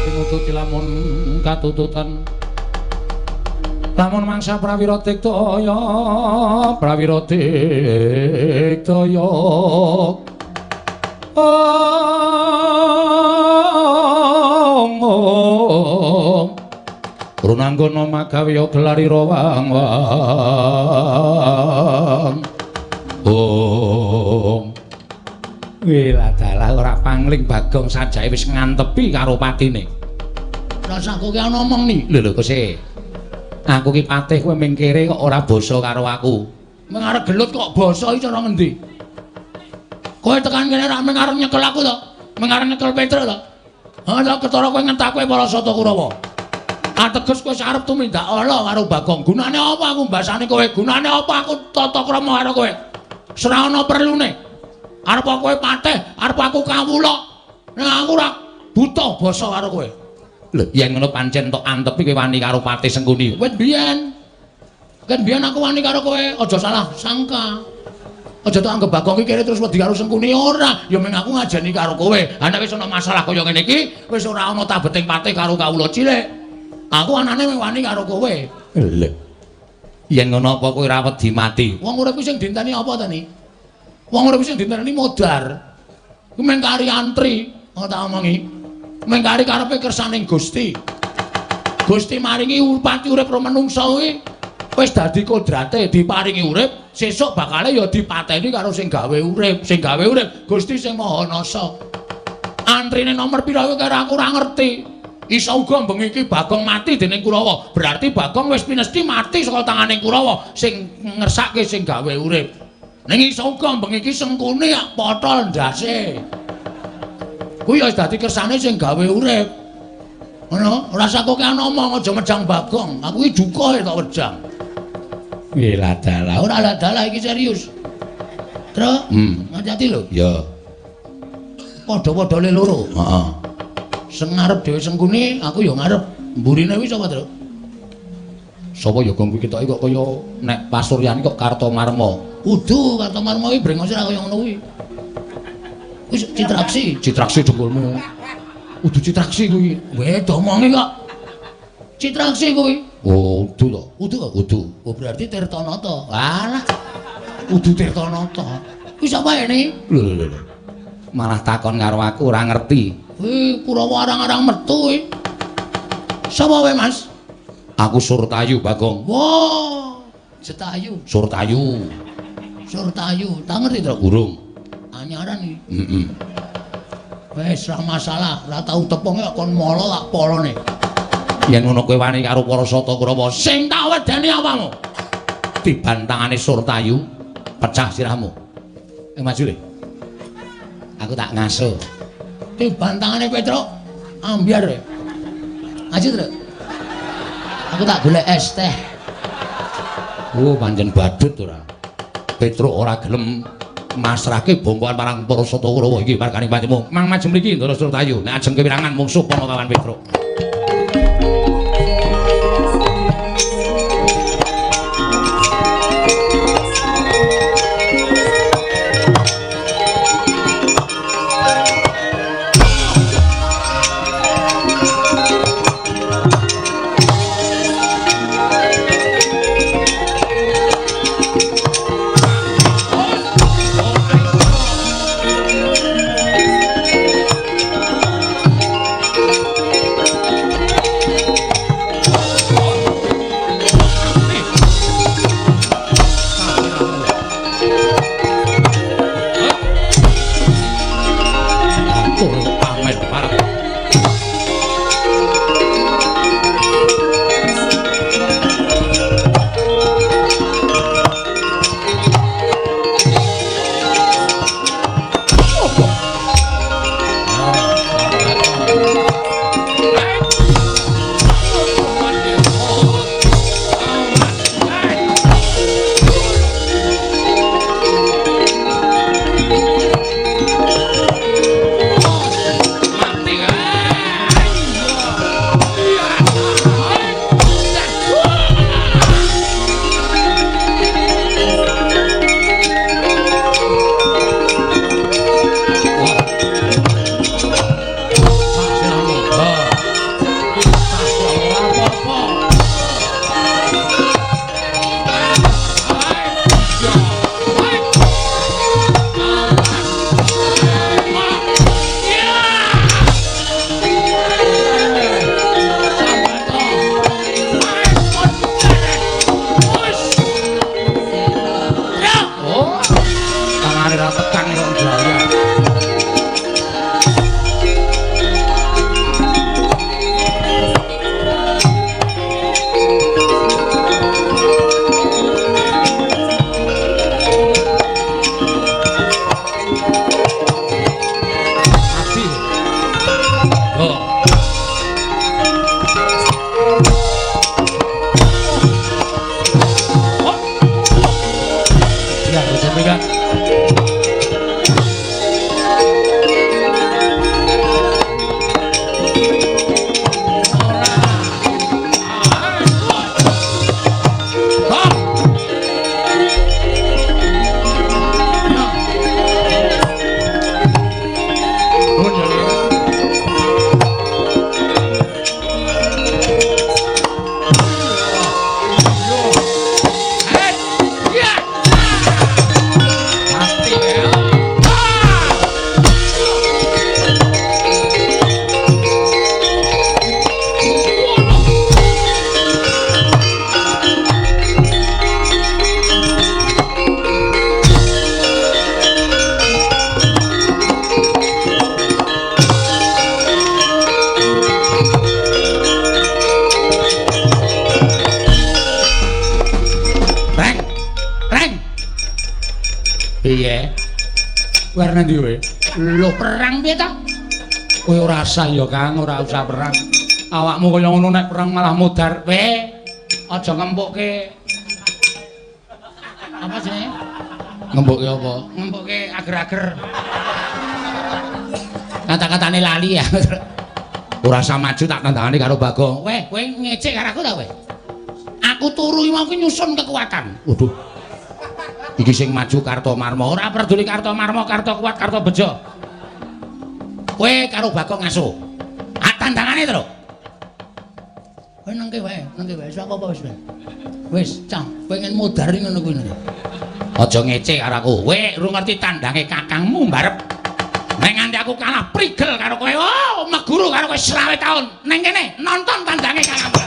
Tinututi lamun katututan lamun mangsa prawira tiktaya prawira tiktaya om runanggana magawe gelarira wang wang om. Wela dalah ora pangling Bagong sajae wis ngantepi karo patine. Rasa aku ki ana omong ni. Lho lho Kose. Aku ki patih kowe mingkire kok ora basa karo aku. Meng arep gelut kok basa iki cara ngendi? Kowe tekan kene ra meng arep nyekel aku to? Meng arep nyekel Petruk to? Ha ta ketara kowe ngentak kowe para Sata Kurawa. Ateges kowe arep tumindak ala karo Bagong. Gunane apa aku mbasani kowe? Gunane apa aku tata krama karo kowe? Ora ana perlune. Arep kowe patih, arep aku kawula. Nek aku ora buta basa karo kowe. Lho, yen ngono pancen tok antepi kowe wani karo Patih Sengkuni. Wit biyen. Kan biyen aku wani karo kowe, aja salah sangka. Aja tok anggep Bagong iki kere terus wedi karo Sengkuni ora. Ya mung aku ngajeni karo kowe. Ha nek wis ana masalah kaya ngene iki, wis ora ana tabeting patih karo kawula cilik. Aku anane mung wani karo kowe. Lho. Yen ngono apa kowe ora wedi mati? Wong urip kuwi sing dinteni apa ta ni? Wong urip sing dinteni modar. Kuwi mung kari antri, ngono tak omongi. Mung kari karepe kersaning Gusti. Gusti maringi pati urip ro menungsa kuwi wis dadi kodrate diparingi urip, sesuk bakale ya dipateni karo sing gawe urip. Sing gawe urip Gusti sing Maha Nasa. Antrine nomor pira kuwi karo aku ora ngerti. Iso uga bengi iki Bagong mati dening Kurawa. Berarti Bagong wis pinesti mati saka tangane Kurawa sing ngersake sing gawe urip. Ning iso uga bengi iki Sengkuni potol ndase. Kuwi ya wis dadi kersane sing gawe urip. Ngono, ora usah kowe ngomong aja mejang Bagong. Aku iki duka tok wejang. Nggih ladalah, ora ladalah iki serius. Truk, ngati-ati lho. Ya. Padha-padha le loro. Heeh. Sing ngarep dhewe Sengkuni, aku ya ngarep. Mburine kuwi sapa, Truk? Sapa ya Gong kuwi ketoke kok kaya nek pasuryane kok Kartomarma. Kudu Kartomarma kuwi brengose ra kaya ngono kuwi. Wis Citraksi, Citraksi dengkulmu. Kudu Citraksi kuwi. Weh, domongi kok. Citraksi kuwi. Oh, kudu to. Kudu kok kudu. Oh, berarti Tirtanata. Alah. Kudu Tirtanata. Kuwi sapa ini? Lho lho lho. Malah takon karo aku ora ngerti. Kuwi Kurawa arang-arang metu kuwi. Sapa kowe, Mas? Aku Surtayu, Bagong. Wah, Jetayu. Surtayu. Surtayu. Tak ngerti to? Urung. Anyaran iki. Heeh. Wis ora masalah, ora tau tepung kok kon molo tak polone. Yen ngono kowe wani karo para Sata Kurawa, sing tak wedeni apamu? Dibantangane Surtayu, pecah sirahmu. Maju le. Aku tak ngaso. Dibantangane Petruk, ambyar. Maju, Truk. Aku tak golek es teh. Oh, pancen badut ora. Petruk ora gelem masrahke bongkoan marang para Sata Kurawa iki marganing patimu. Mang maju mriki Ndara Surtayu. Nek ajeng kewirangan mungsuh Panakawan Petruk. Ya, wis minggat. Piye? Kowe arep nang ndi kowe? Lho perang piye ta? Kowe ora usah ya Kang, ora usah perang. Awakmu kaya ngono nek perang malah modar. Kowe aja ngempukke. Apa jenenge? Ngempukke apa? Ngempukke ager-ager. Kata-katane lali ya. Ora usah maju tak tandangane karo Bagong. Weh, kowe ngecek karo aku ta kowe? Aku turu iki mau nyusun kekuatan. Waduh. Iki sing maju Kartomarma. Ora peduli Kartomarma, Karto kuat, Karto bejo. Kowe karo Bagong ngaso. Ah tandangane to. Kowe nangke wae, nangke wae. Wis apa-apa wis. Wis, cah, pengen modar ngono kuwi. Aja ngece karo aku. Kowe ora ngerti tandange kakangmu mbarep. Nek nganti aku kalah prigel karo kowe. Oh, meguru karo kowe 20 taun. Neng kene nonton tandange kakangmu.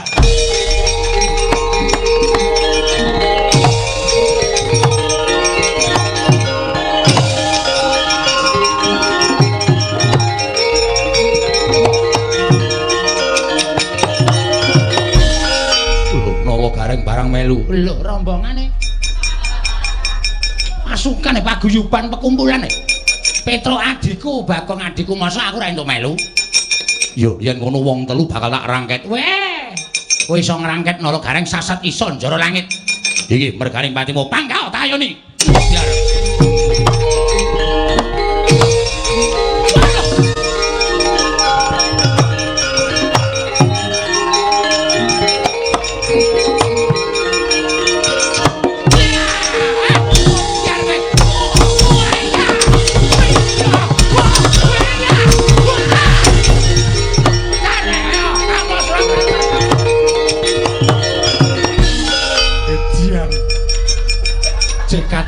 Gareng barang melu. Lho rombongane. Pasukan paguyuban pekumpulan. Petro adikku, Bagong adikku, masa aku ora entuk melu? Yo yen ngono wong telu bakal tak rangket. Weh. Kowe iso ngrangket Nala Gareng sasat iso njara langit. Iki merganing patimu pangkal tayoni. Biar.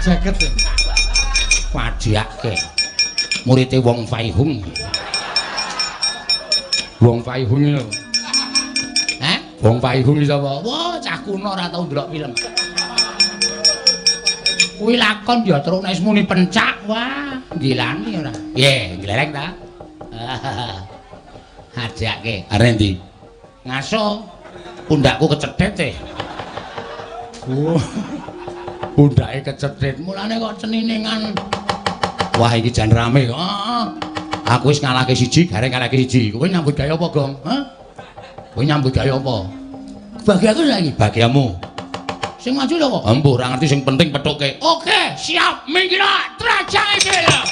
Ceket wadiake murite Wong Faihung. Wong Faihung lho. Hah? Wong Faihung iki sapa? Wah, cah kuno ora tau ndelok film. Kuwi lakon ya terus nek muni pencak, wah, gilani ora. Piye, glereng ta? Ajake, arep ndi? Ngaso. Pundakku kecethet e. Oh. Pundake kecethet, mulane kok ceniningan. Wah, iki jan rame. Heeh. Aku wis ngalahke siji, Gareng ngalahke siji. Kowe nyambut gawe apa, Gong? Hah? Kowe nyambut gawe apa? Bagi aku saiki, bagiamu. Sing maju lho kok. Embuh, ora ngerti sing penting pethuke. Oke, siap. Minggir trajange dhewe.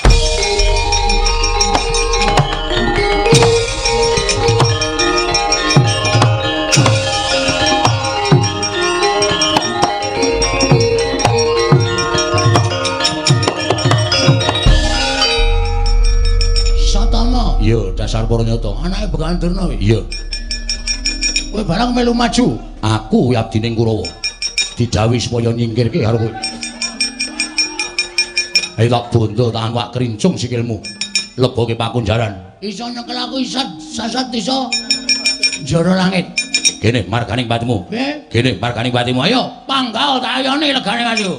Iya, dasar Poronyata. Anake Begawan Durna kuwi. Iya. Kowe barang melu maju. Aku abdining Kurawa. Didhawuhi supaya nyingkirke karo kowe. Ayo tak bondo tahan wak krincung sikilmu. Leboke pakunjaran. Iso nyekel aku iso sasat iso njara langit. Kene marganing patimu. Kene marganing patimu. Ayo panggal tak ayone legane maju.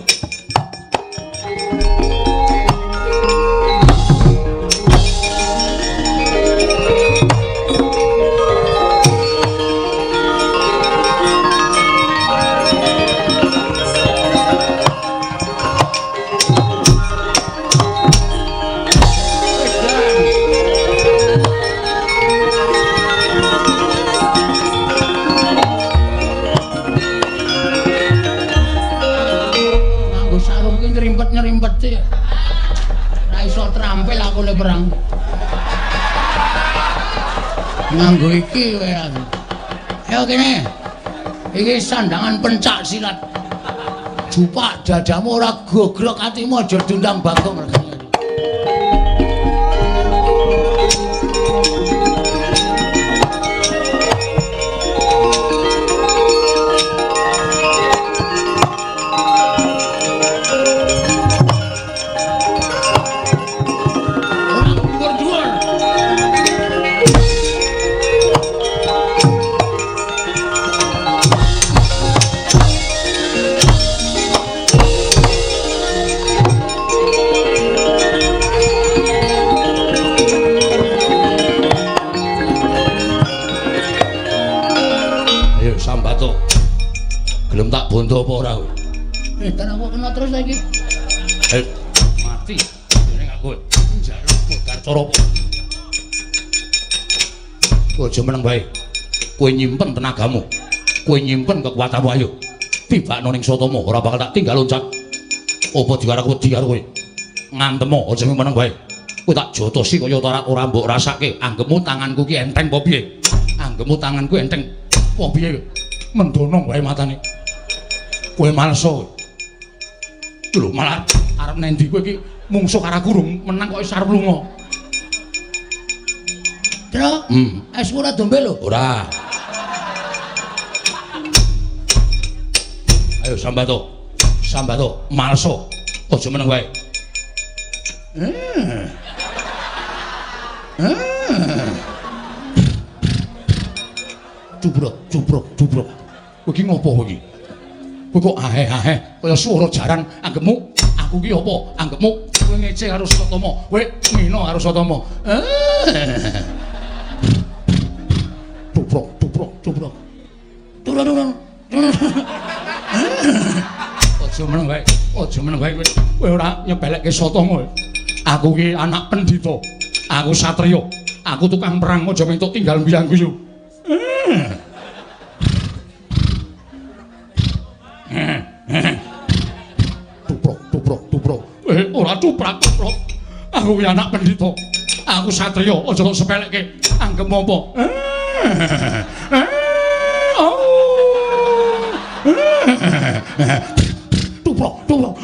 nyerimpet-nyerimpet. Ora iso terampil aku le perang. Nganggo iki kowe aku. Ayo kene. Iki sandangan pencak silat. Jupak dadamu ora gogrok atimu aja diundang Bagong regane. Gelem tak bondo apa ora kowe? Ten aku kena terus saiki. Mati. Ning aku njaluk modar cara. Kowe aja meneng wae. Kowe nyimpen tenagamu. Kowe nyimpen kekuatanmu ayo. Tibakno ning Satama ora bakal tak tinggal loncat. Apa diarep wedi karo kowe? Ngantemo aja meneng wae. Kowe tak jotosi kaya ora mbok rasake. Anggepmu tanganku ki enteng apa piye? Anggepmu tanganku enteng apa piye? Mendono wae matane. Kowe maleso. Lho malah arep nendi kowe iki mungsuh karo aku rung menang kok wis arep lunga. Tro, es ora dombe lho. Ora. Ayo sambato. Sambato, maleso. Aja meneng wae. Cubrok, cubrok, cubrok. Kowe iki ngopo kowe iki? Kowe kok ahe-ahe kaya swara jaran anggepmu aku ki apa? Anggepmu kowe ngece karo Satama, kowe ngina karo Satama. Cubrok, cubrok, cubrok. Turun, turun. Aja meneng wae, aja meneng wae kowe. Kowe ora nyepelekke Satama. Aku ki anak pendhita. Aku satriya. Aku tukang perang aja entuk tinggal mbiyang-guyu. Tuprok, tuprok, tuprok. Ora tuprak, tuprok. Aku ki anak pendhita. Aku satriya, aja kok sepelekke. Anggepmu apa? Tuprok, tuprok.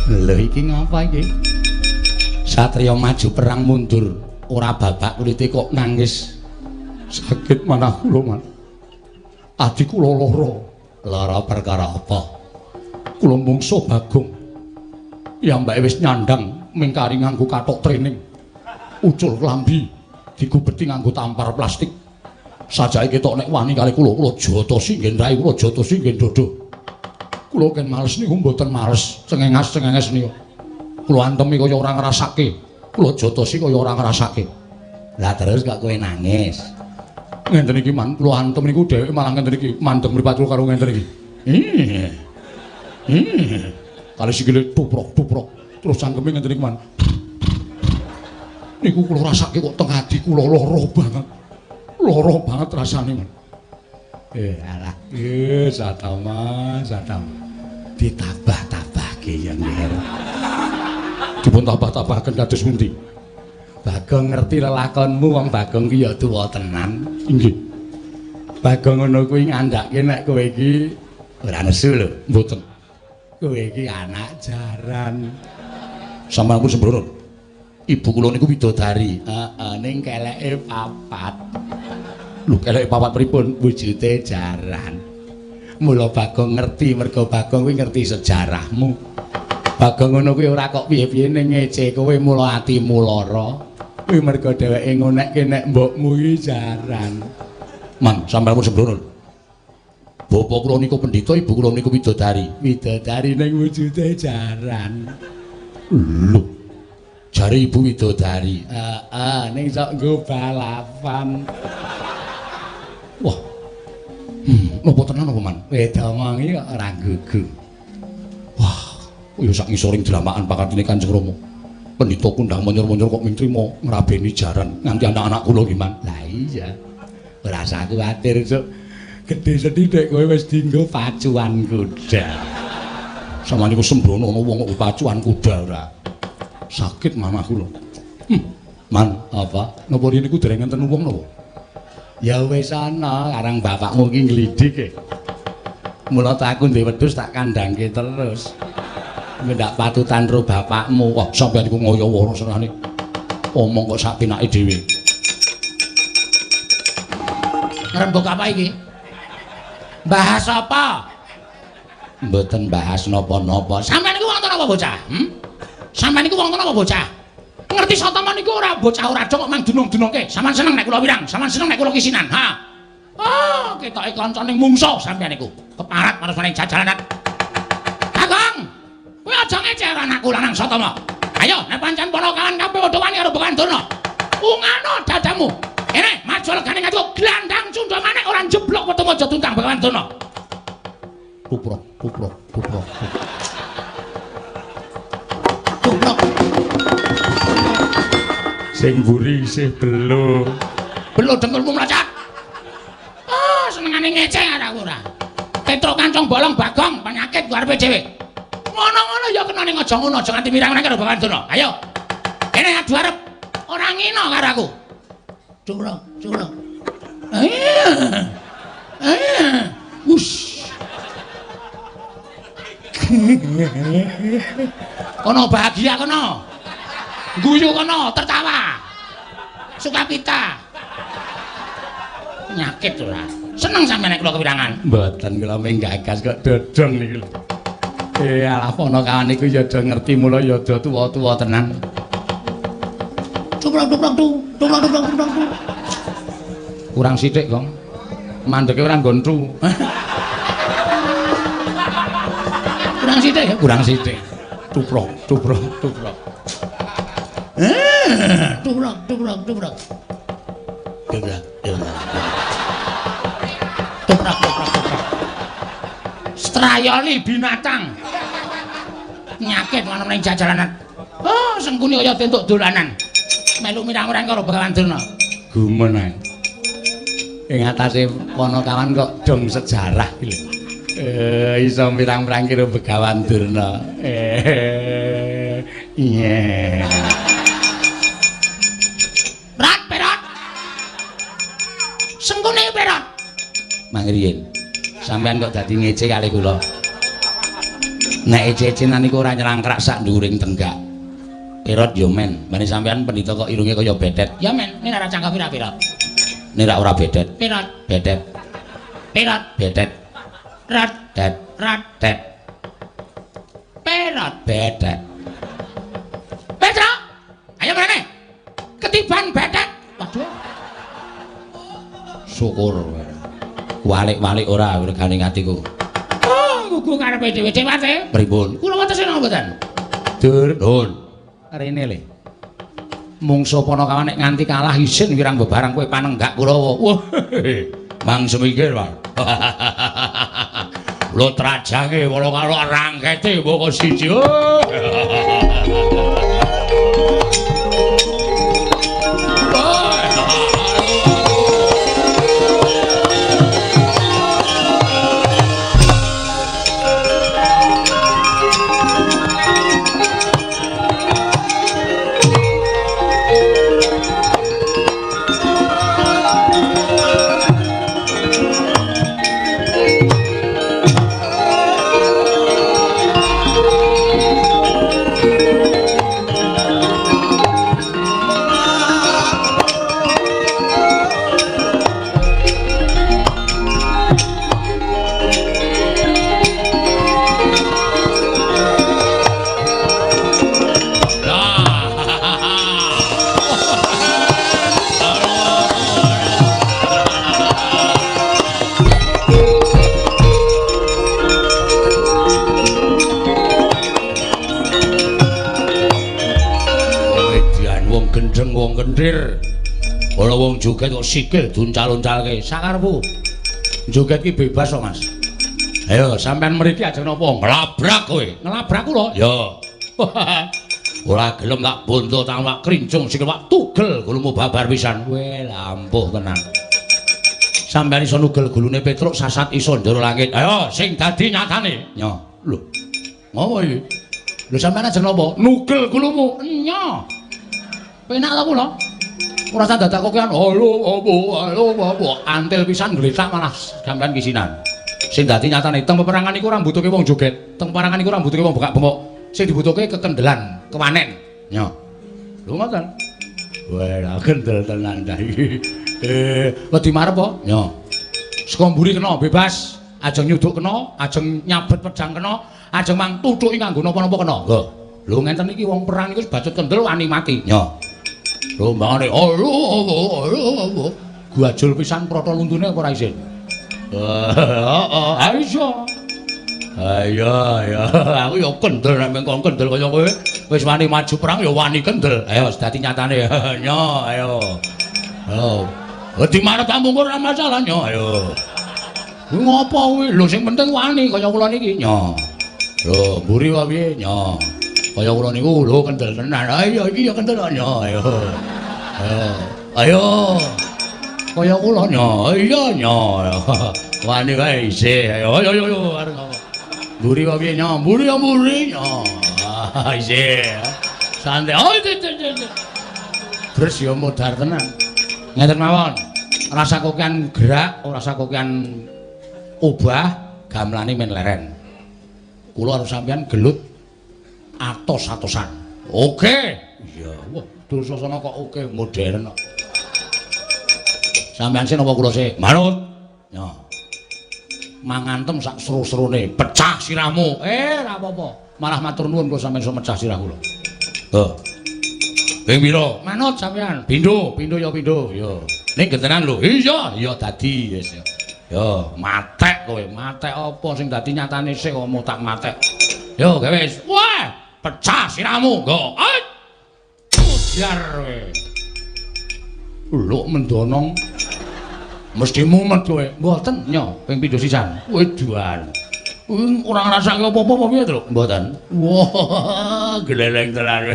Lho iki ngapa iki? Satriya maju perang mundur, ora babak kulite kok nangis. Sakit manah kula, Man. Adi kula lara. Lara perkara apa? Kula mungsuh Bagong. Piyambake wis nyandang mingkari nganggo kathok training. Ucul klambi digubeti nganggo tampar plastik. Sajake ketok nek wani kali kula, kula jotosi nggih rai, kula jotosi nggih dodo. Kula ken males niku mboten males, cengengas-cengenges niku. Kula antemi kaya ora ngrasake, kula jotosi kaya ora ngrasake. Lah terus kok kowe nangis? Ngenten iki Man, kula antem niku dheweke malah ngenten iki, mandhem mripat kula karo ngenten iki. Kali sikile tuprok-tuprok, terus cangkeme ngenten iki Man. Niku kula rasake kok teng ati kula lara banget. Lara banget rasane Man. Alah, Satama, Satama. Ditabah-tabahke ya, Nger. Dipun tabah-tabahaken kados pundi? Bagong ngerti lelakonmu, wong Bagong ki ya tuwa tenan. Inggih. Bagong ngono kuwi ngandhake nek kowe iki ora nesu lho, mboten. Kowe iki anak jaran. Sampeyan pun sembrono. Ibu kula niku widodari. Heeh, ning keleke papat. Lho, keleke papat pripun? Wujude jaran. Mula Bagong ngerti, mergo Bagong kuwi ngerti sejarahmu. Bagong ngono kuwi ora kok piye-piye ning ngece kowe mula atimu lara. Kuwi mergo dheweke ngonekke nek mbokmu iki jaran. Man, sampeyan pun sembrono. Bapak kula niku pendhita, ibu kula niku widodari. Widodari ning wujude jaran. Lho. Jare ibu widodari. Heeh, ning sok nggo balapan. Wah. Napa tenan apa, Man? Wis diomongi kok ora gugu. Wah, ya sak ngisoring dramakan pakartine Kanjeng Rama. Pendhita kundang menyor-menyor kok ming trima ngrabeni jaran nganti anak-anak kula nggih, Man. Lah iya. Ora usah kuwatir, Cuk. Gedhe sethithik kowe wis dienggo pacuan kuda. Samane iku sembrono ana wong kok pacuan kuda ora. Sakit manah kula. Man, apa? Napa rene iku dereng enten wong napa? Ya wis ana, karang bapakmu ki nglidik e. Mula ta aku ndek wedhus tak kandhangke terus. Ndak patutan ro bapakmu. Wah, sampeyan iku ngoyo ora serane. Omong kok sak pinake dhewe. Ngrembug apa iki? Bahas apa? Mboten bahas napa-napa. Sampeyan niku wonten apa bocah? Sampeyan niku wonten apa bocah? Ngerti Satama niku ora bocah ora dong kok mang dunung-dunungke. Sampeyan seneng nek kula wirang, sampeyan seneng nek kula kisinan. Ha. Oh, ketoke kancane mungsuh sampeyan niku. Keparat marang jajalanan. Kakang, kowe aja ngece karo anakku lanang Satama. Ayo, nek pancen para kawan kabeh padha wani karo Begawan Durna. Ungano dadamu. Kene, maju legane ngatu glandang cundha manik ora njeblok wetemu aja tuntang Begawan Durna. Tuprok, tuprok, tuprok. Tuprok. Sing mburi isih belo. Belo dengkulmu mlacat. Ah, senengane ngece karo aku ora. Petruk kancong bolong Bagong penyakit ku arepe dhewe. Ngono-ngono ya kena ning aja ngono, aja nganti mirang-mirang karo Begawan Durna. Ayo. Kene adu arep. Ora ngino karo aku. Curang, curang. Wush. Kono bahagia kono. Guyu kono, tertawa. Sukapita. Penyakit ora. Seneng sampeyan nek kula kewirangan. Mboten kula mung gagas kok dodong niku lho. Alah ponokawan iku ya do ngerti mula ya do tuwa-tuwa tenan. Cuprok cuprok tu, cuprok cuprok cuprok tu. Kurang sithik, Gong. Mandeke ora nggon tu. Kurang sithik ya? Kurang sithik. Tuprok, tuprok, tuprok. Tuprok, tuprok, tuprok. Tuprok, tuprok. Tuprok, tuprok, tuprok. Strayoli binatang. Nyakit ngono ning jajalanan. Oh, sengkuni kaya entuk dolanan. Melu mirang-mirang karo Begawan Durna. Gumun ae. Ing atase ponokawan kok dong sejarah iki lho. Iso mirang-mirang karo Begawan Durna. Iya. Rat perot. Sengkuni perot. Mangriyin. Sampeyan kok dadi ngece kali kula. Nek ece-ecenan niku ora nyerangkrak sak nduwuring tenggak. Perot yo men, mene sampean pendhita kok irunge kaya bedet. Ya men, nek ora cangkem pira-pira. Nek ora bedet. Perot, bedet. Perot, bedet. Rat, det, rat, det. Perot, bedet. Petro, ayo mrene. Ketiban bedet. Waduh. Syukur. Walik-walik ora regane atiku. Oh, gugu karepe dhewe-dhewe ate. Pripun? Kula wonten sing mboten? Dur, nun. Rene le. Mungsuh ponokawan nek nganti kalah isin wirang bebarang kowe panenggak Kurawa. Wah, mang semikir, Pak. Lho trajange wala karo rangkete mboko siji. Wong kenthir. Ana wong joget kok sikil duncal-uncalke. Sakarepmu. Joget ki bebas kok, Mas. Ayo sampean mriki ajeng napa? Nglabrak kowe. Nglabrak kula? Ya. Ora gelem tak bonto tak wak krincung sikil wak tugel gulumu babar pisan. Kowe lampuh tenan. Sampeyan iso nugel gulune Petruk sasat iso ndoro langit. Ayo sing dadi nyatane. Nyo. Lho. Ngopo iki? Lho sampeyan ajeng napa? Nugel gulumu. Nyo. Penak ta kula? Ora usah dadak kokean. Halo apa halo apa antil pisan gletak malah sampeyan kisinan. Sing dadi nyatane teng peperangan iku ora mbutuhke wong joget, teng peperangan iku ora mbutuhke wong bengak-bengok. Sing dibutuhke kekendelan, kewanen. Nyo. Lho ngoten. Wah, kendel tenan ta iki. Wedi marep apa? Nyo. Saka mburi kena bebas, ajeng nyuduk kena, ajeng nyabet pedang kena, ajeng mang tuthuki nganggo napa-napa kena. Lho. Lho ngenten iki wong perang iku bacut kendel wani mati. Nyo. Lho mbangane halo halo halo. Guajul pisan prata luntune apa ora isin? Heeh, ha iso. Ayo ayo, aku ya kendel nek mengko kendel kaya kowe. Wis wani maju perang ya wani kendel. Ayo dadi nyatane. Nyo, ayo. Ayo. Wedi marep mungkur ora masalah nyo, ayo. Kuwi ngopo kuwi? Lho sing penting wani kaya kula niki nyo. Lho, mburi wae piye nyo. Kaya kula niku lho kendel tenan. Ayo iki ya kendel nyo, ayo. Ayo. Ayo. Kaya kula nyo. Iya nyo. Wani wae isih. Ayo ayo ayo arep ngopo. Mburi wae piye nyo? Mburi ya mburi nyo. Ah isih. Santai. Oh iki. Terus ya modar tenan. Ngeten mawon. Rasa kokean gerak, ora rasa kokean obah, gamelane men leren. Kula karo sampeyan gelut atos-atosan. Oke. Iya, wah, Dursasana kok oke modern kok. Sampeyan sih napa kula sih? Manut. Ya. Mangantem sak seru-serune, pecah sirahmu. Ora apa-apa. Malah matur nuwun kula sampeyan iso mecah sirah kula. Heh. Ping pira? Manut sampeyan. Pindho, pindho ya pindho. Ya. Ning gentenan lho. Iya, iya dadi wis ya. Yo, matek kowe. Matek apa sing dadi nyatane sik kok tak matek. Yo, gawe wis. Wah, pecah sirahmu. Nggo. Ujar kowe. Lho mendonong. Mesti mumet kowe. Mboten, nyo, ping pindho sisan. Weduan. Ora ngrasake apa-apa apa piye, Truk? Mboten. Wah, gleleng tenan.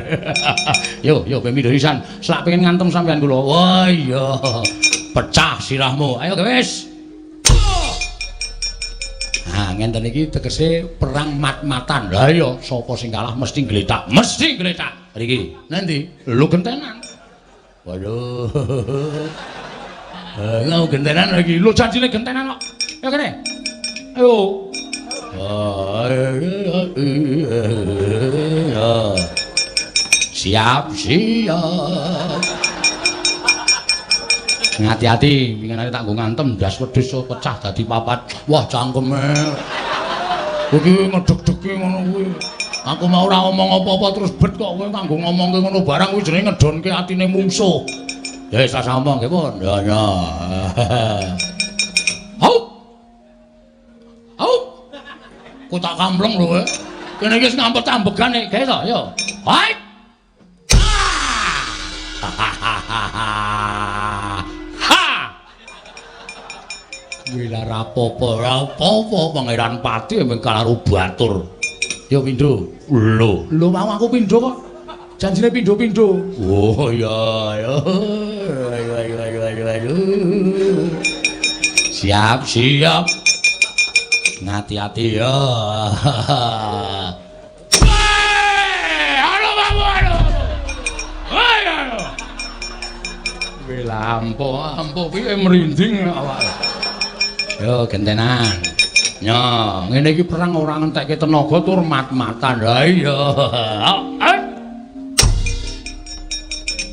Yo, yo ping pindho sisan. Selak pengen ngantem sampean kula. Wah, iya. Pecah sirahmu. Ayo wis. Nah, ngenten iki tegese perang mat-matan. Lah iya, sapa sing kalah mesti gletak. Mesti gletak. Mriki. Nanti lho gentenan. Waduh. Lho gentenan lagi. Lho janjine gentenan kok. Ayo kene. Ayo. Siap, siap. Hati-hati, winginane tak nggo ngantem ndas wedhus pecah dadi papat. Wah, cangkeme. Iki ngedeg-degi ngono kuwi. Aku mau ora ngomong apa-apa terus bet kok kowe nganggo ngomongke ngono barang kuwi jenenge ngedonke atine mungsuh. Ya wis rasa ngomong nggih pun. Ya ya. Haup. Haup. Ku tak kampleng lho kowe. Kene iki wis ngampet ambegane, gawe to, yo. Hai. Ha. Wila rapopo, rapopo Pangeran Pati mung karo batur. Yo pindho. Lho, lho mau aku pindho kok. Janjine pindho-pindho. Oh iya, ayo. Ayo ayo ayo ayo ayo. Siap, siap. Ngati-ati ya. Halo babu, halo. Ayo. Wila ampuh, ampuh piye merinding awak. Yo gentenan. Yo, ngene iki perang ora ngentekke tenaga tur mat-matan. Lah iya.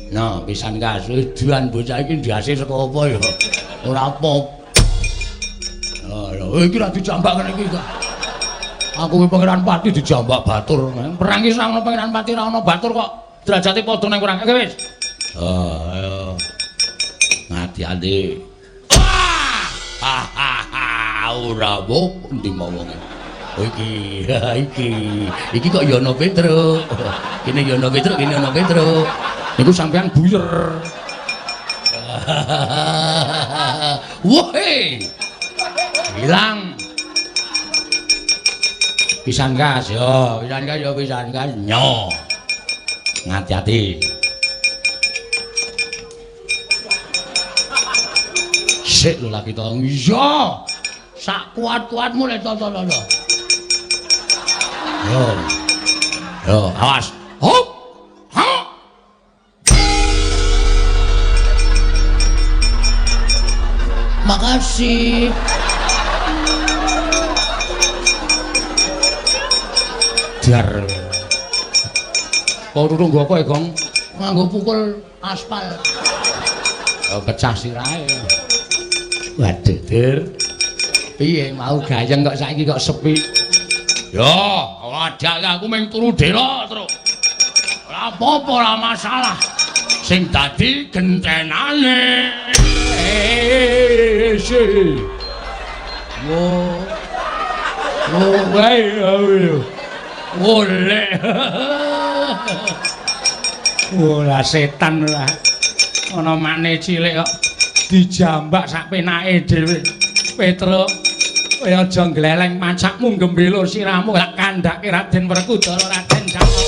Nah, pisan kasuduan bocah iki ndase saka apa ya? Ora apa. Lho, iki ra dijambak kene iki. Aku ki Pangeran Pati dijambak batur. Perang iki ora ono Pangeran Pati ora ono batur kok. Derajate padha nang perang. Oke wis. Ayo. Ngati-ati. Ora apa endi wonge. Iki, iki. Iki kok ya ana Petruk. Kene ya ana Petruk, kene ana Petruk. Niku sampean buyer. Wah. Hilang. Pisan gas yo, pisan gas yo, pisan gas nyo. Ngati-ati. Sik lho lagi to. Iya. Sak kuat-kuatmu le to to to. Yo. Yo, awas. Hop. Ha. Makasih. Dar. Kok turu nggo apa, Gong? Nganggo pukul aspal. Oh, pecah sirahe. Waduh, Dir. Piye mau gayeng kok saiki kok sepi? Yo, wadah aku mung turu delo terus. Ora apa-apa, ora masalah. Sing dadi gentenane. Wo. Wo wae yo. Wolek. Wah, setan lah. Ana makne cilik kok dijambak sak penake dhewe. Petruk, kowe aja gleleng pacakmu gembelo sirahmu tak kandhake Raden Werkudara, Raden Janaka.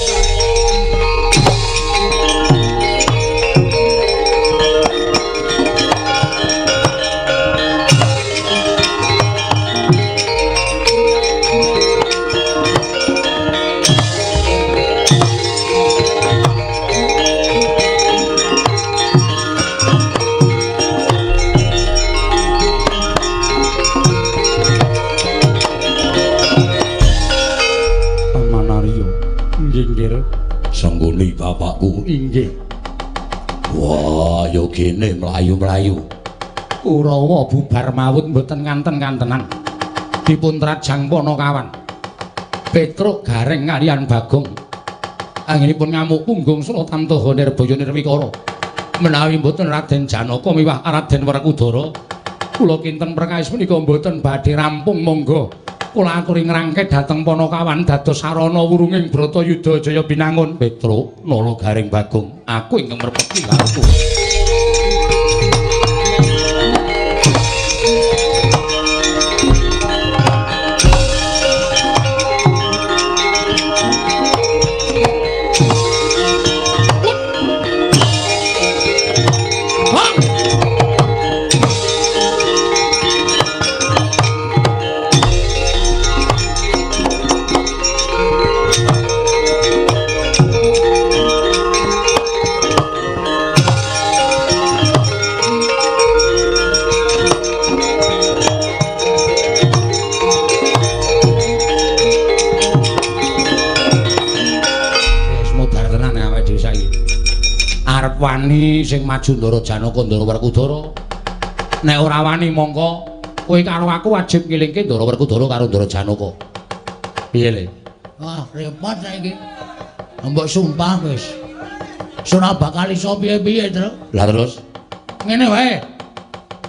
Sanggoni bapakku. Inggih. Wah, ya gene mlayu-mlayu. Kurawa bubar mawut mboten kanten-kantenan. Dipun trajang Panakawan. Petruk Gareng kaliyan Bagong. Anggenipun ngamuk punggung Sultan Toha Nirbaya Nirwikara. Menawi mboten Raden Janaka miwah Raden Werkudara, kula kinten perkawis punika mboten badhe rampung. Monggo kula aturi ngrangket dhateng Panakawan dados sarana wurunging Bratayuda Jaya Binangun. Petruk, Nala, Gareng, Bagong, aku ingkang merpeti karo kowe. Wani sing maju Ndara Janaka Ndara Werkudara. Nek ora wani mongko kowe karo aku wajib ngilingke Ndara Werkudara karo Ndara Janaka. Piye le? Wah, repot saiki. Mbok sumpah wis. Ora bakal iso piye-piye, Tru. Lah terus ngene wae.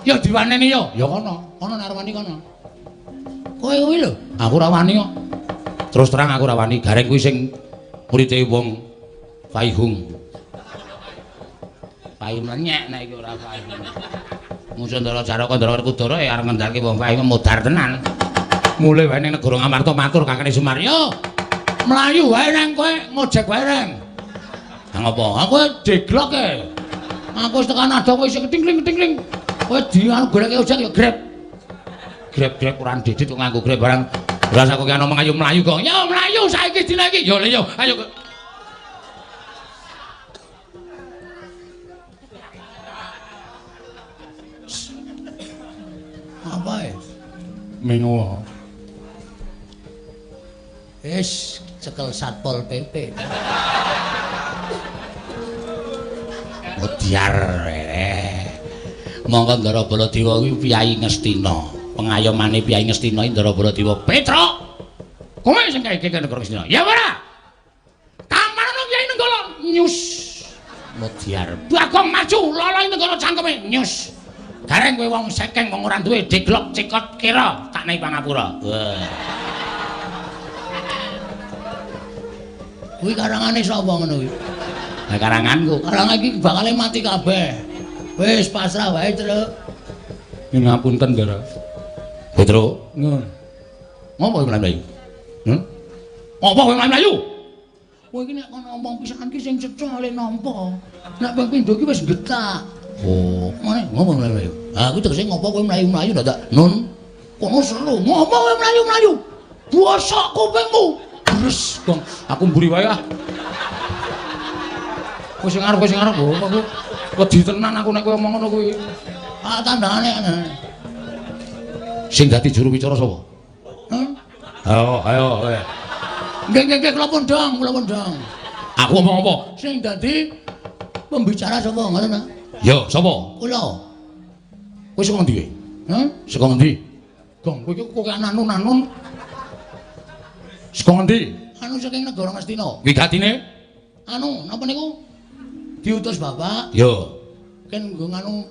Ya diwaneni yo. Ya kono, kono nek arep wani kono. Kowe kuwi lho, aku ora wani kok. Terus terang aku ora wani, Gareng kuwi sing murite wong Faihung. Pai menyek nek iki ora Faihung. Musuh Ndara Janaka Ndara Werkudara ya arep ngendhalke wong Faihung modar tenan. Mulih wae ning negara Ngamarta matur kakane Sumar. Yo, mlayu wae nang kowe ngojek wae reng. Ha ngopo? Aku deglok e. Aku wis tekan adoh kowe isih ketingling-ketingling. Kowe dianu goleke ojek ya grab. Grab-grab ora ndidit kok nganggo grab barang. Ora aku ki ngomong ayo mlayu kok. Yo mlayu saiki dina iki. Yo yo ayo. Apa ya? Mengo. Wis cekel Satpol PP. Modiar. Monggo Ndara Baladewa kuwi Piyai Ngastina. Pengayomane Piyai Ngastina Ndara Baladewa. Petruk. Kowe sing kae iki negara Ngastina. Ya ora? Kapan ana Kyai Nenggala? Nyus. Modiar. Bagong maju loloi Nenggala cangkeme. Nyus. Gareng kowe wong sekeng wong ora duwe deglok cikot kira tak nei pangapura. Wah. Kuwi karangane sapa ngono kuwi? Lah karanganku. Karangan iki bakale mati kabeh. Wis pasrah wae, Truk. Nyuwun ngapunten, Ndara. Petro, Ngono. ngopo kowe mlayu-mlayu? Ngopo kowe mlayu-mlayu? Kowe iki nek kono ngomong pisan ki sing cetha le nampa. Nek ping pindho ki wis getak. Oh, Ngene ngopo mlayu-mlayu? Ha kuwi tegese ngopo kowe mlayu-mlayu dadak nun. Kono seru. Ngopo kowe mlayu-mlayu? Bosok kupingmu. Bres, Gong. Aku mburi wae ah. Kowe sing arep, kowe sing arep. Oh, aku wedi tenan aku nek kowe omong ngono kuwi. Ah tandane. Sing dadi juru wicara sapa? Hah? Ayo, ayo, kowe. Nggih, nggih, nggih, kula pundhang, kula pundhang. Aku ngomong apa? Sing dadi pembicara sapa ngoten ta? Ya, sapa? Kula. Kowe saka ngendi kowe? Hah? Saka ngendi? Gong, kowe iki kok anun-anun Saka ngendi? anu saking negara Ngastina. Wigatine? Anu, napa niku? Diutus bapak Ya. ken nggo nganu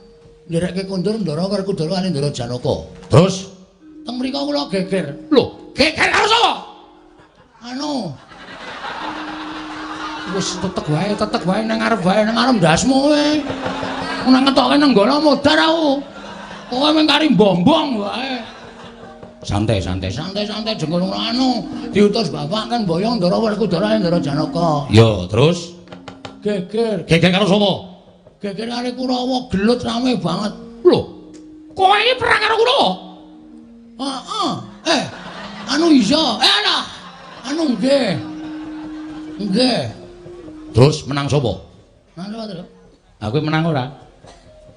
nderekke kondur Ndara Werkudara kali Ndara Janaka. Terus? Teng mriku kula geger. Lho, geger karo sapa? Anu, Wis tetek wae nang ngarep wae nang ngarep ndasmu kowe. Nang ngetoke nenggala modar aku. Kowe mung kari mbombong wae. Santai, santai. Santai-santai jengkol anu diutus bapak kan boyong Ndara Werkudara kali Ndara Janaka. Ya, terus Geger. geger karo sapa? Geger kali Kurawa gelut rame banget. Lho, kowe iki perang karo Kurawa? Heeh. Eh, anu iya. Eh alah. Anu nggih. Nggih. Terus menang sapa? Menang sapa, Tru? Aku menang ora?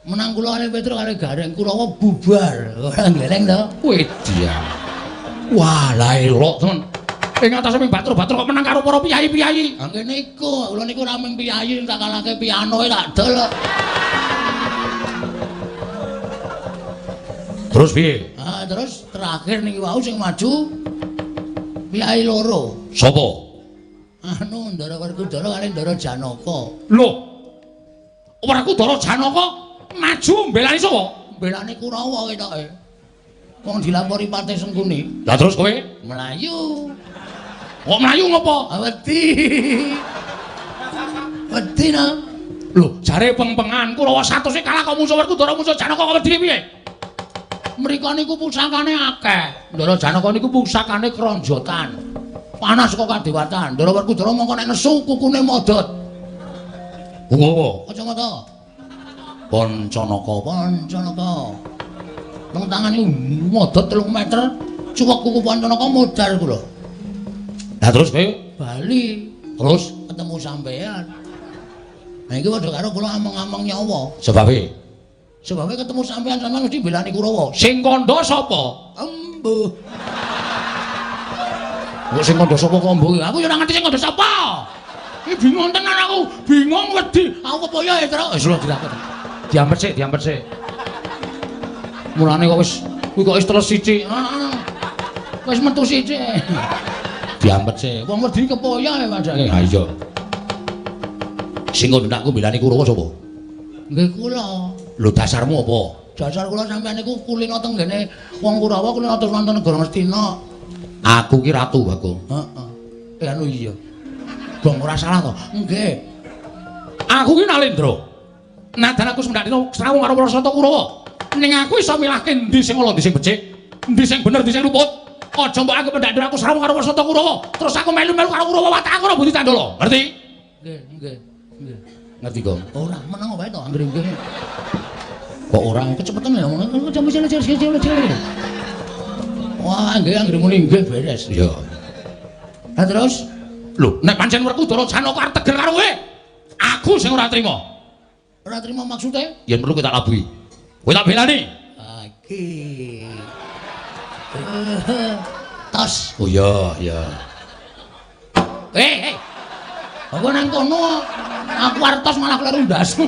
Menang kula kali Petro kali Gareng Kurawa bubar. Ora gleleng to. Wedia. Wah, lah elok temen. Ing atase ming batur-batur kok menang karo para piyayi-piyayi. Ha ngene iku, kula niku ora mung piyayi tak kalahke piano tak dol. Terus piye? Ah, terus terakhir niki wau sing maju piyayi loro. Sapa? Anu Ndara Werkudara kali Ndara Janaka. Lho. Werkudara Janaka maju mbelani sapa? Mbelani Kurawa ketoke. Wong dilapori Patih Sengkuni. Lah terus kowe? Melayu. Kok mlayu ngopo? Ah, wedi. Wedi no. Lho, jare peng-pengan Kurawa 100 kalah kok musuh Werkudara musuh Janaka kok wedi piye? Mriko niku pusakane akeh. Ndara Janaka niku pusakane kronjotan. Panas kok kadewatan. Ndara Werkudara mongko nek nesu kukune modot. Ngopo? Kacamata. Pancanaka. Pancanaka. Teng tangan niku modot 3 meter. Cuwek kuku Pancanaka modar kula. Lah terus kowe? Bali Terus ketemu sampean. Nah iki padha karo kula ameng-ameng nyawa. sebabe Sebabe ketemu sampean sampean mesti belani Kurawa. sing kandha sapa? Embuh. Kok sing kandha sapa kok embuh? Aku ya ora ngerti sing kandha sapa. Iki bingung tenan aku, bingung wedi. Aku kepoyo ya, Tru. Wis lho dilakoni. Diampet sik, diampet sik. Mulane kok wis kuwi kok wis teles sithik. Heeh. Wis metu sithik. Diampet sik. Wong wedi kepoyo ya padake. Ha iya. Sing kandha aku belani Kurawa sapa? Nggih kula. Lho dasarmu apa? Dasar kula sampean niku kulino teng ngene wong Kurawa kulino terus wonten negara Ngastina. Aku ki ratu Bagong. Heeh. Eh anu iya. Gong ora salah to? Nggih. Aku ki Nalendra. Nadan aku semendak dina srawung karo para sata Kurawa. Ning aku iso milahke endi sing ala, endi sing becik, endi sing bener, endi sing luput. Aja mbok aku pendak dina aku srawung karo para sata Kurawa, terus aku melu-melu karo Kurawa watak aku ora budi candala. Ngerti? Nggih, nggih. Nggih. Ngerti, Gong? Ora meneng wae to anggere nggih. Kok ora Kecepetan ya ngomong. Wah, nggih anggere muni nggih beres. Iya. Lah terus Lho, nek pancen Werkudara Janaka arep tegel karo kowe, aku sing ora trima. ora trima maksude? Yen perlu kowe tak labuhi. Kowe tak belani. Ah, iki. Tos. Oh iya, iya. Eh, eh. Aku nang kono aku arep tos malah kleru ndasmu.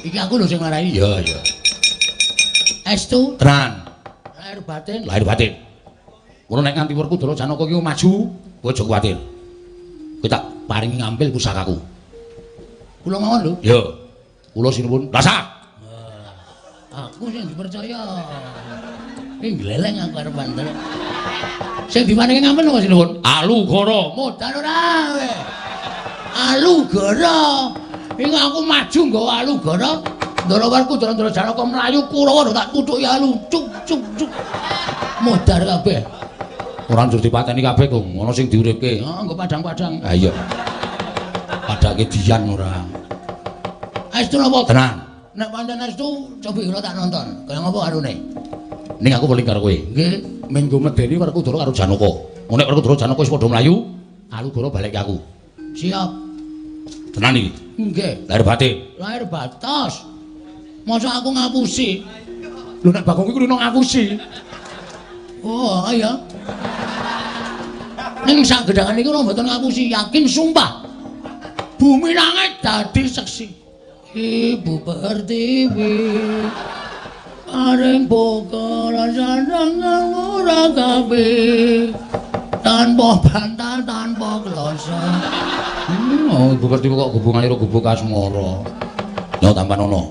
Iki aku lho sing marai. Iya, iya. Estu Tenan. lahir batin. Lahir batin. Ngono nek nganti Werkudara Janaka iki maju, kowe aja kuwatir. Kowe tak paringi ngampil pusakaku. Kula mawon lho. Iya. Kula sinuwun. Rasa. Aku sing dipercaya. Iki gleleng aku arep bandel. Sing diparingi ngampil napa sinuwun? Alugoro. Modal ora kowe. Alugoro. Iku aku maju nggawa Alugoro, Ndara Werkudara Ndara Janaka mlayu Kurawa tak tutuki alu cuk cuk cuk. Modar kabeh. Ora njur dipateni kabeh, Kung. Ana sing diuripke. Heeh, nggo padang-padang. Ha iya. Padake dian ora. Aestu napa? Tenan. Nek pancen aestu cobi kula tak nonton. Kaya ngapa karone? Ning aku weling karo kowe. Nggih. Menggo medeni Werkudara karo Janaka. Nek Werkudara Janaka wis padha mlayu, Alugoro balik ke aku. Siap. Tenan iki. Nggih. Lahir batin. Lahir batos. Masa aku ngapusi? Lho nek Bagong iku kulino ngapusi. Oh, iya. Ning sak gedhangan niku mboten ngapusi, yakin sumpah. Bumi langit dadi seksi. Ibu Pertiwi paring boga rasane ora kabeh. Tanpa bantal, tanpa kloso. Oh, Ibu Pertiwi kok hubungane karo gubuk asmara. Yo tampan ono.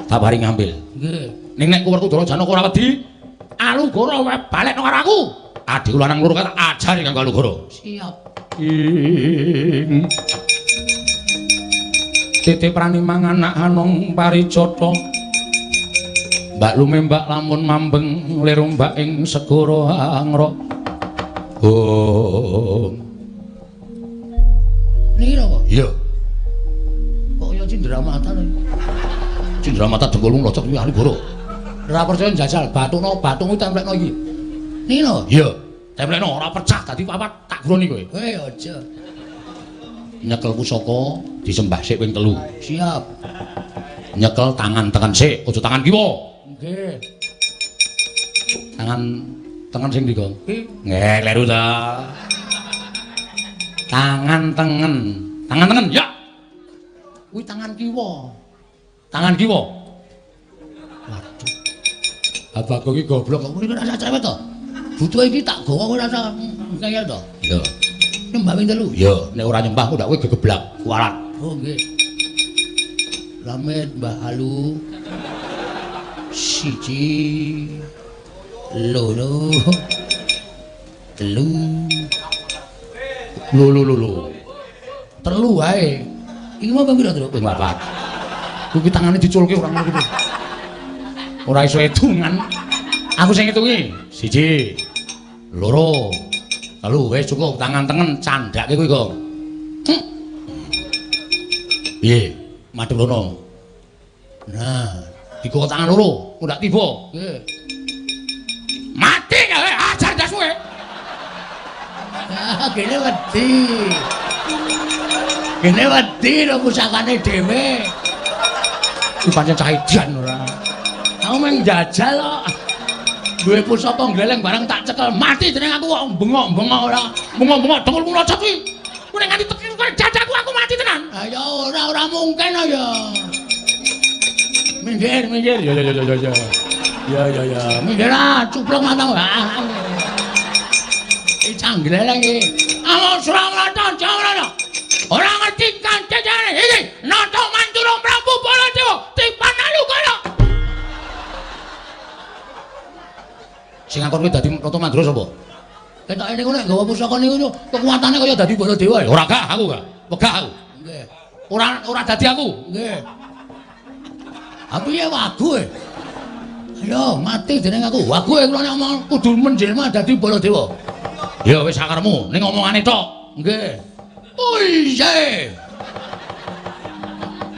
Tak paring ngambil. Nggih. Ning nek Werkudara Janaka ora wedi, Alugoro wae balekno karo aku. Adhiku lanang loro tak ajari kanggo Alugoro. Siap. Ing titi prani mangan anak anong parijata. Mbak lumembak lamun mambeng lir ombak ing segara angra. Oh. Niki napa? Iya. Kok ya cindramata lho. Cindramata dengkulmu locok kuwi Alugoro. Ora percaya njajal bathukno, bathukmu templekno iki. Niki lho. Iya. Templekno ora pecah dadi papat tak groni kowe. Hei aja. Nyekel pusaka disembah sik ping 3. Siap. Nyekel tangan tengen sik, aja tangan kiwa. Nggih. Tangan tengen sing ndi, Gong? Iki. Nggih, kleru ta. Tangan tengen. Tangan tengen, ya. Kuwi tangan kiwa. Tangan kiwa. Waduh. Abah iki goblok kok kuwi ora usah cerewet to. Butuhe iki tak gawa kowe ora usah ngeyel to. Iya. Nyembah ping 3. Iya, nek ora nyembah kok ndak kowe gegeblak kualat. Oh nggih. Slamet Mbah Alu. 1 2 3. Lho lho lho lho. 3 wae. Iki mau ping pira, Truk? Ping 4. Kuwi tangane diculke ora ngono kuwi. Ora iso hitungan. Aku sing ngitungi. 1 2 3 wis cukup tangan tengen candhake kuwi, Gong. Piye? Madhep rono. Nah, digawa tangan loro, ndak tiba. Nggih. Mati kowe, ajar ndasmu kowe. Ah, gene wedi. Gene wedi lho pusakane dhewe. Iki pancen cah edan ora. Aku mung njajal kok. Duwe pusaka gleleng barang tak cekel mati jeneng aku kok bengok-bengok ora. Bengok-bengok dengkulmu locot kuwi. Kuwi nek nganti teki kowe dadaku aku mati tenan. Ha ya ora ora mungkin ya. Minggir, minggir. Ya ya ya ya ya. Ya ya ya. Minggir ah, cuplok matamu. Iki canggleleng iki. Amun Suramarta Jawarana. Ora ngerti kancane iki. Nata Mantura Prabu Baladewa tipan Alugoro. Sing ngakon kuwi dadi Nata Mandura sapa? Ketoke niku nek nggawa pusaka niku kekuatane kaya dadi Baladewa ya. Ora gak aku gak. Wegah aku. Nggih. Ora ora dadi aku. Nggih. Aku ya wagu e. Ayo mati jeneng aku. Wagu e kula nek omong kudu menjelma dadi Baladewa. Ya wis sakarepmu ning omongane tok. Nggih. Oh iya.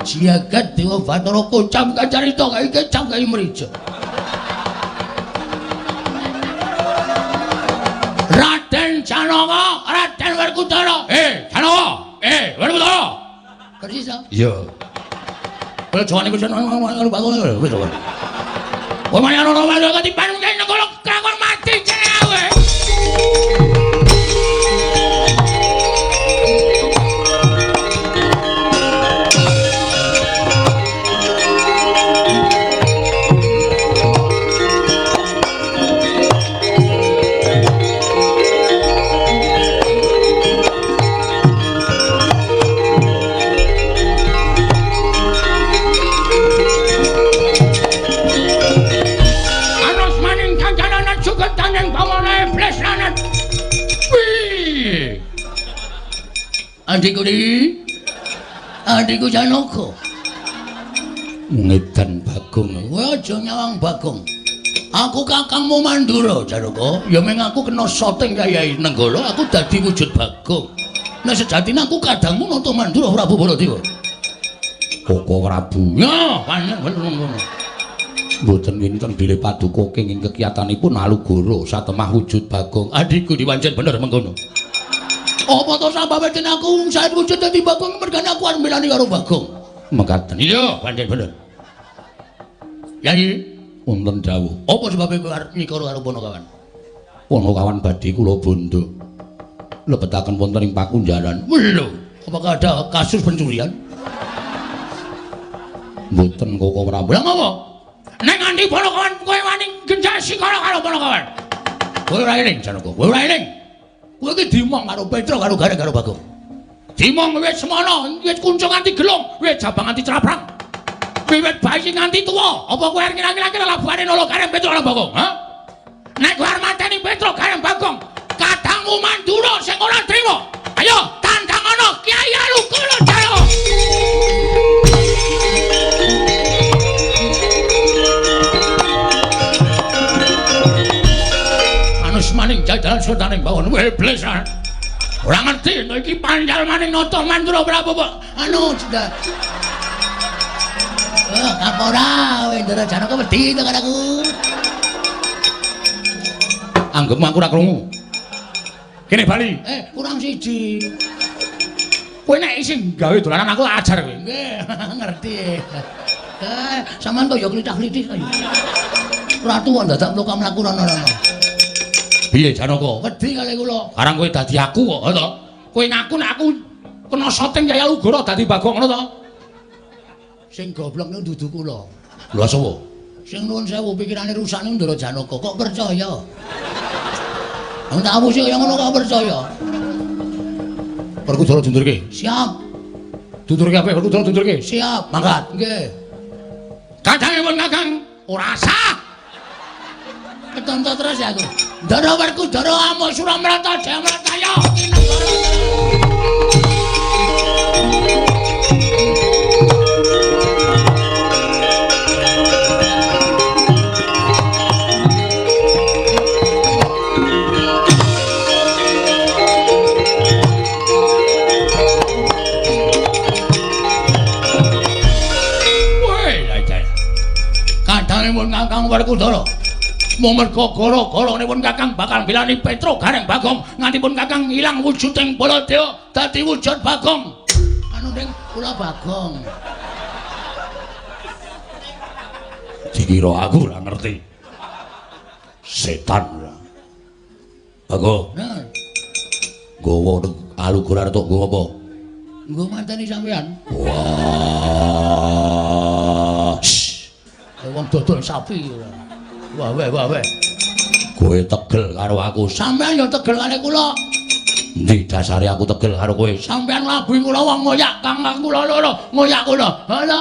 Jagat Dewa Bathara kocam kacarita kae kecam kae mrija. Raden Janaka, Raden Werkudara. Janaka. Werkudara. Persis to? Iya. Kaya jawane kuwi ngono bangun wis to. Kowe malah ana ana ketiban kene negara krakon mati jeneng aku. Adikku di, adikku Janaka. Ngedan Bagong. Kowe aja nyawang Bagong. Aku kakangmu Mandura, Janaka. Ya meng aku kena soting Kyai Nenggala, aku dadi wujud Bagong. Nah sejatine aku kadangmu Nata Mandura Prabu Baladewa. Koko Prabu. Ya, pancen bener ngono. Mboten winten bilih paduka kenging kekiyatanipun Alugoro satemah wujud Bagong. Adhiku dipancen bener mengkono. Apa to sababe den aku saet wujud dadi Bagong mergane aku arep mbelani karo Bagong. Mekaten. Iya, pancen bener. Yai, wonten dawuh. Apa sebabe kowe arep nyikara karo Panakawan? Panakawan badhe kula bondo. Lebetaken wonten ing pakunjaran. Lho, apakah ada kasus pencurian? Mboten Koko Prabu. Lah ngopo? Nek nganti Panakawan kowe wani genjak sikara karo Panakawan. Kowe ora eling Janaka, kowe ora eling. Kowe iki dimong karo Petruk karo Gareng karo Bagong. Dimong wis semono, wis kuncung nganti gelung, wis jabang nganti craprang. Wiwit bayi nganti tuwa, apa kowe arep ngira-ngira labuhane nolo Gareng Petruk karo Bagong, ha? Nek kowe arep mateni Petruk Gareng Bagong, kadangmu Mandura sing ora trima. Ayo tandang ana Kyai Alugoro Jaya. Anus maning jajaran sultaning bawon iblis. Ora ngerti nek iki pancal maning Nata Mandura Prabu kok. Anu sudah. Apa ora Wendara Janaka wedi to karo aku. Anggepmu aku ora krungu. Kene bali. Kurang siji. Kowe nek isih gawe dolanan aku tak ajar kowe. Nggih, ngerti. Sampeyan kok ya klithah-klithih kaya. Ratu kok dadak mluka mlaku rono-rono. Piye Janaka? Wedi kali kula. Karang kowe dadi aku kok, ha to? Kowe ngaku nek aku kena soting Kyai Alugoro dadi Bagong ngono to? Sing goblok niku dudu kula. Lha sapa? Sing nuwun sewu pikirane rusak niku Ndara Janaka kok percaya. Wong tak apusi kaya ngono kok percaya. Werkudara dundurke. Siap. Dundurke apik Werkudara dundurke. Siap. Mangkat. Nggih. Kadange pun Kakang ora sah. Ketonto terus ya aku. Ndara Werkudara amuk Suramrata Jayamrataya kinegara. Kadangipun Kakang Werkudara. Merga gara-garanipun Kakang bakal bilani Petruk Gareng Bagong nganti pun Kakang ilang wujuding Baladewa dadi wujud Bagong. Anu ning kula Bagong. Dikira aku ora ngerti. Setan ora. Bagong. Nah. Nggawa Alugoro arep tok nggawa apa? Nggo mateni sampean. Wah. Wong dodol sapi ora. Wah weh wah weh. Kowe tegel karo aku. Sampeyan ya tegel karo kula. Endi dasare aku tegel karo kowe? Sampeyan nglabuhi kula wong ngoyak kang kula loro, ngoyak kula. Ha lho.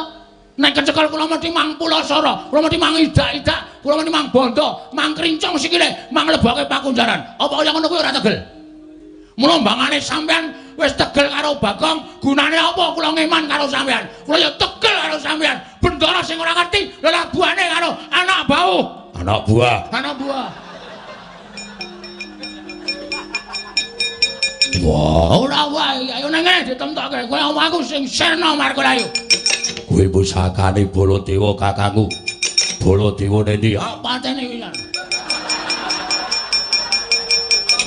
Nek kecekel kula mesti mang pulasara, kula mesti mang idak-idak, kula mesti mang bondo, mang krincong sikile, mang leboke pakunjaran. Apa kaya ngono kuwi ora tegel? Mula mbangane sampeyan wis tegel karo Bagong, gunane apa kula ngeman karo sampeyan? Kula ya tegel karo sampeyan. Bendara sing ora ngerti lelabuhane karo anak bau. Anak buah. Anak buah. Wah, ora wae, ayo nang ngene ditemtokke. Kowe omahku sing sirna Markulayu. Kowe pusakane Baladewa kakangku. Baladewa nendi? Ah, pateni wisan.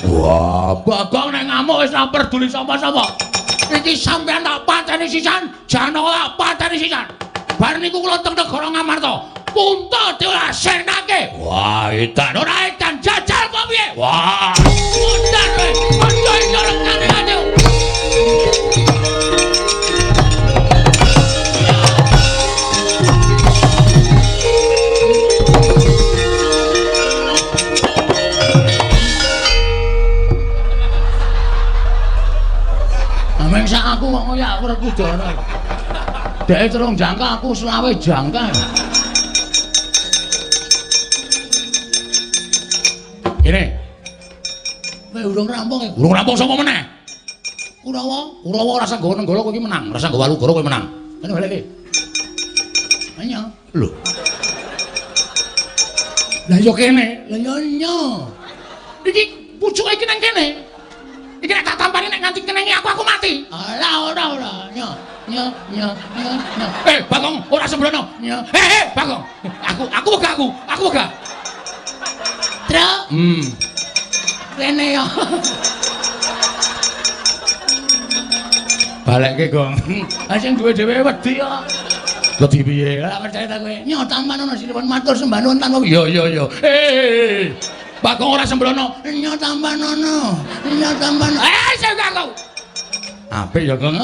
Wah, Bagong nek ngamuk wis ora peduli sapa-sapa. Iki sampeyan tak pateni sisan, Janaka tak pateni sisan. Bar niku kula teng negara Ngamarta. Punta dewa senake. Wah, edan. Ora edan jajal apa piye? Wah, modar kowe. Aja iso rekane ate. Ameng sak aku kok ngoyak Werkudara. Dheke 3 jangka aku 25 jangka. Kene. Kowe urung rampung e. Urung rampung sapa meneh? Kurawa. Kurawa ora sanggo Nenggala kowe iki menang, ora sanggo Walugara kowe menang. Kene balik iki. Nyo. Lho. Lah ya kene. Lah ya nyo. Iki pucuke iki nang kene. Iki nek tak tampani nek nganti kenengi aku mati. Ora ora ora. Nyo. Nyo nyo nyo nyo. Bagong ora sembrono. Nyo. Bagong. Aku wegah aku. Aku wegah. Truk. Kene yo. Balekke, Gong. Ha sing duwe dhewe wedi kok. Wedi piye? Ora percaya ta kowe. Nyo tampanono sinuwun matur sembah nuwun tanpa. Iya iya iya. Bagong ora sembrono. Nyo tampanono. Nyo tampanono. Sing aku. Apik ya, Gong.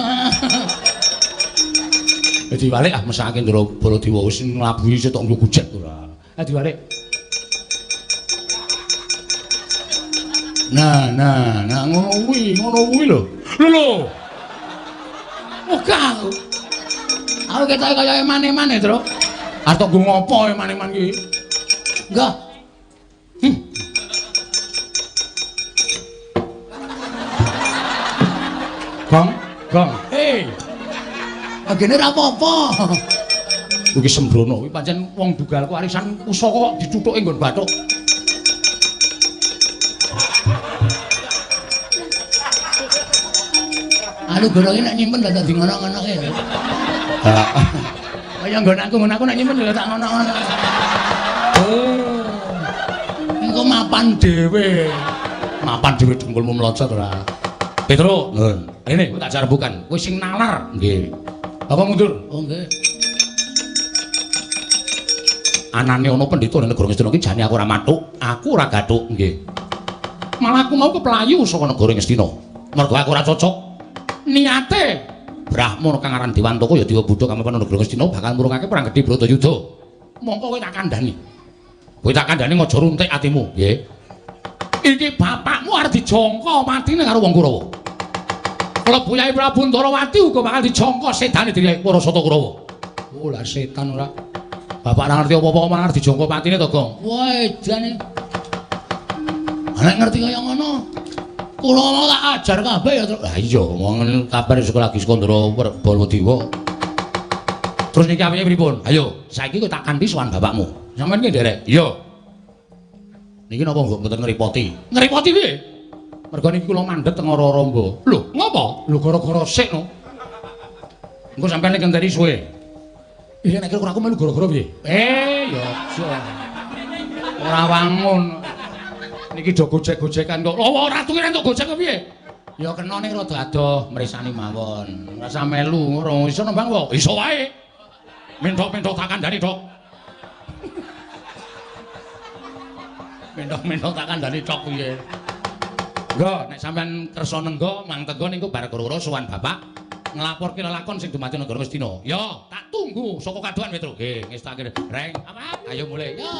Diwalik ah mesake Ndara Baladewa wis nglabuhi sitok nggo gujek ora. Ah diwalik. Nah, nah, nah ngono kuwi lho. Lho lho. Wegah aku. Aku ketoke kaya eman-eman e, Truk. Arep tok nggo ngopo eman-eman ki? Enggak. Gong, gong. Hei. Agene ora apa-apa. Iki sembrono kuwi pancen wong dugal warisan pusaka kok dicuthuke nggon bathuk. Anu goro iki nek nyimpen dadak di ngono-ngonoke. Heeh. Kaya nggon aku nek nyimpen ya tak ngono-ngono. Oh. Engko mapan dhewe. Mapan dhewe dengkulmu mlocot ora. Petro, nuwun. Rene kowe tak jarembukan. Kowe sing nalar. Nggih. Bapak mundur. Oh nggih. Anane ana pendhita nang negara Ngastina iki jane aku ora mathuk, aku ora gathuk. Nggih. Malah aku mau keplayu saka negara Ngastina. Mergo aku ora cocok. Niate Brahmana kang aran Dewantaka ya Dewa Buddha kang mapan negara Ngastina bakal murungake perang gedhe Bratayuda. Mongko kowe tak kandhani. Kowe tak kandhani aja runtik atimu, nggih. Iki bapakmu arep dijangka matine karo wong Kurawa. Klebu Yai Prabu Ndarawati uga bakal dijangka sedane dening para Sata Kurawa. Oh lah setan ora. Bapak ora ngerti apa-apa kok malah dijangka patine to, Gong. Wah, edane. Nek ngerti kaya ngono, kula mau tak ajar kabeh ya, Truk. Lah iya, wong kabar sekolah lagi saka Ndara Baladewa. Terus niki apike pripun? Ayo, saiki kowe tak kanthi sowan bapakmu. Sampeyan ki nderek? Iya. Niki napa kok mboten ngrepoti? Ngrepoti piye? Mergo niki kula mandhet teng Ora-Ramba. Lho, ngopo? Lho gara-gara sik no. Engko sampeyan nek ngenteni suwe. Iya nek kira aku melu gara-gara piye? Ya aja. Ora wangun. Niki do gojek-gojekan kok. Lho ora tuwi entuk gojek kok piye? Ya kena ning rada adoh mresani mawon. Ora usah melu, ora iso nembang kok. Iso wae. Mentok-mentok tak kandhani, Dok. Mentok-mentok tak kandhani tok piye. Nggo, nek sampean kersa nenggo, mang tenggo niku bar karo sowan bapak nglaporke lelakon sing dumadi negara Ngastina. Ya, tak tunggu saka kadohan, Petro. Nggih, ngestake. Reng, apa? Ayo mulai. Ya.